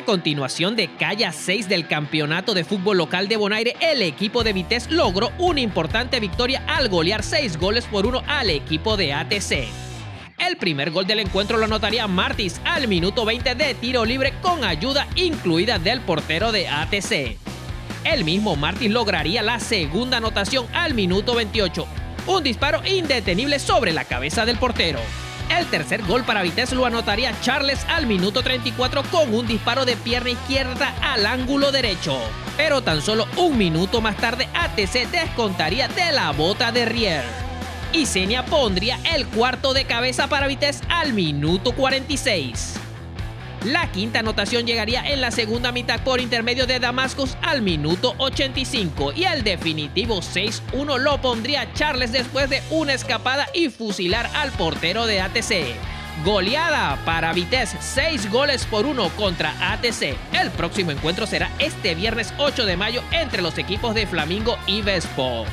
La continuación de Calla 6 del campeonato de fútbol local de Bonaire, el equipo de Vitesse logró una importante victoria al golear 6 goles por 1 al equipo de ATC. El primer gol del encuentro lo anotaría Martis al minuto 20 de tiro libre con ayuda incluida del portero de ATC. El mismo Martis lograría la segunda anotación al minuto 28, un disparo indetenible sobre la cabeza del portero. El tercer gol para Vitesse lo anotaría Charles al minuto 34 con un disparo de pierna izquierda al ángulo derecho. Pero tan solo un minuto más tarde ATC descontaría de la bota de Rier. Y Senia pondría el cuarto de cabeza para Vitesse al minuto 46. La quinta anotación llegaría en la segunda mitad por intermedio de Damascus al minuto 85 y el definitivo 6-1 lo pondría Charles después de una escapada y fusilar al portero de ATC. Goleada para Vitesse, 6 goles por 1 contra ATC. El próximo encuentro será este viernes 8 de mayo entre los equipos de Flamingo y Vespo.